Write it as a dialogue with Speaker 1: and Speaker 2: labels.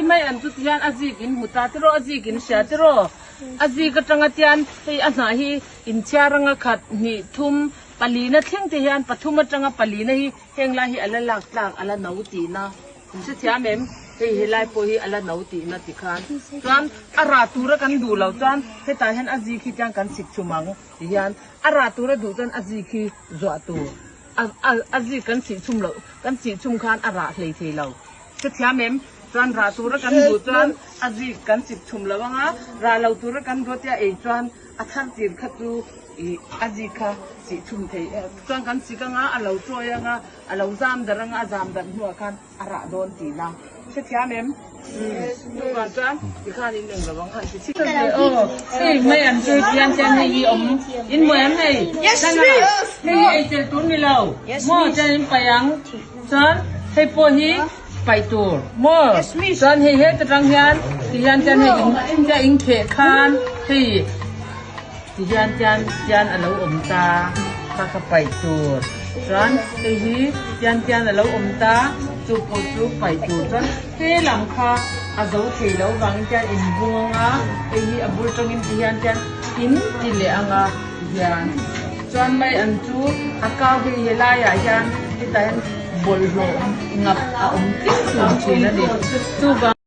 Speaker 1: Hei mai an chu tihian a zik in hmu ta tiraw, a zik in hria tiraw? A zik atanga tian hei a hnah hi inchhiar anga khat, hnih, thum, palina thleng te hian pathum atanga palina hi heng lai hi a la lak tlak a la no tihna. In hrethiam em? Hei helai pawh hi a la no tihna tikhan chuan a rah tura kan duh loh chuan hetah hian a zik hi tiang kan chhik chhum ang tihian a rah tura duh chuan a zik hi zuah tur a a a zik kan chhih chhum loh kan chhih chhum khan a rah hlei thei lo. Hrethiam em? Chuan rah tura kan duh chuan a zik kan chhik chhum lo anga rah lo tura kan duh tia ei chuan a thar tir kha chu ih a zik kha chih chhum thei chuan kan chhik anga a lo chawi anga A lo zam darh anga a zam darh hnuah khan a rah dawn tihna hrethiam em? Chuvang chuan tikhan in eng lo ang han ti chhit a hle aw. Hei mai an chu tian tian hei hi awm in hmu em hei? Hei hi ei tel tur ni lo maw chuan in paih ang chuan hei pawh hi paih tur maw chuan hei heta tang hian tihian tian hei in tia in kheh khan hei Ti hian tian tian a lo awm ta kha kha paih tur chuan hei hi tian tian a lo awm ta chu pawh chu paih tur chuan he lam kha a zo thei lo vangin tian in bung anga hei hi a bul tangin ti hian tian in ti leh anga ti hian chuan mai an chu a kau hei helaiah hian hetah hian bawlhhlawh ngap a awm tling tun thin a ni chuvang.